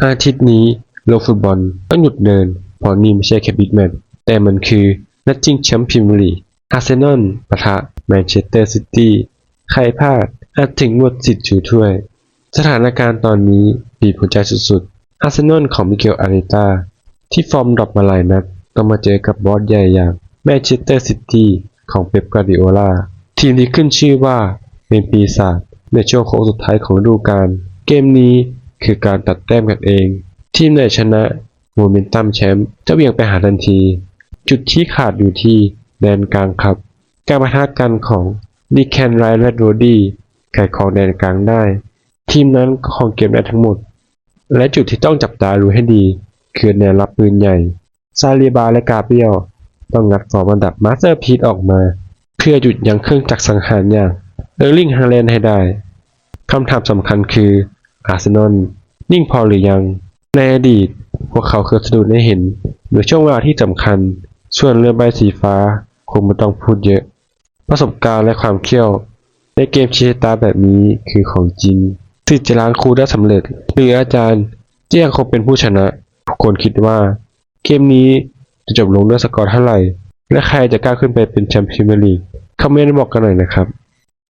ອາທິດນີ້ໂລກຟຸດບອນຕ້ອງຢຸດເດີນ ເພາະນີ້ບໍ່ໃຊ່ແຄ່ບິກແມັດ ແຕ່ມັນຄືນັດຊິງແຊ້ມພຣີມຍາລີກ ອາເຊນອນ ປະທະ ແມນເຊສເຕີຊິຕີ້ ໃຜພາດອາດເຖິງໝົດສິດຈູຖ້ວຍ. ສະຖານະການຕອນນີ້ບີບຫົວໃຈສຸດໆ. ອາເຊນອນຂອງມິເກວ ອາເຣຕາ ທີ່ຟອມດຣອບມາຫຼາຍນັດ ຕ້ອງມາເຈີກັບບອສໃຫຍ່ຢ່າງແມນເຊສເຕີຊິຕີ້ຂອງເປັບ ກວາດດິໂອລາ ທີມທີ່ຂຶ້ນຊື່ວ່າເປັນປີສາດໃນຊ່ວງໂຄ້ງສຸດທ້າຍຂອງລະດູການ. ເກມນີ້ຄືການຕັດແຕ້ມກັນເອງ. ທີມໃດຊະນະ ໂມເມັນຕັມແຊ້ມຈະຫວ່ຽງໄປຫາທັນທີ. ຈຸດທີ່ຂາດຢູ່ທີ່ແດນກາງຄັບ. ການປະທະກັນຂອງດີແຄນ ໄຣແລະ ໂຣດຣີ ໄຂຄອງແດນກາງໄດ້. ທີມນັ້ນກໍຄອງເກມໄດ້ທັງໝົດ ແລະ ຈຸດທີ່ຕ້ອງຈັບຕາດູໃຫ້ດີຄືແນວຮັບປືນໃຫຍ່. ຊາລີບາ ແລະ ກາບຣຽລ ຕ້ອງງັດຟອມອັນດັບມາສເຕີພີຊອອກມາ ເພື່ອຢຸດຢັ້ງເຄື່ອງຈັກສັງຫານຢ່າງ ເອີລິງ ຮາແລນ ໃຫ້ໄດ້. ຄຳຖາມສຳຄັນຄື ອາເຊນອນນິ່ງພໍຫຼືຍັງ? ໃນອະດີດ, ພວກເຂົາເຄີຍສະດຸດໃຫ້ເຫັນໃນຊ່ວງເວລາທີ່ສຳຄັນ, ສ່ວນເລື່ອງໃບສີຟ້າຄົງບໍ່ຕ້ອງພູດເຍອະ. ປະສົບການ ແລະ ຄວາມຂ້ຽວໃນເກມຊີ້ຊະຕາແບບນີ້ຄືຂອງຈິງ. ສິດຈະລ້າງຄູໄດ້ສຳເລັດ ຫຼື ອາຈານຈະຍັງຄົງເປັນຜູ້ຊະນະ? ທຸກຄົນຄິດວ່າເກມນີ້ຈະຈົບລົງດ້ວຍສະກໍເທົ່າໃດ ແລະ ໃຜຈະກ້າວຂຶ້ນໄປເປັນແຊ້ມພຣີມຍາລີກ? ຄອມເມັນບອກກັນໜ້ອຍນະຄັບ.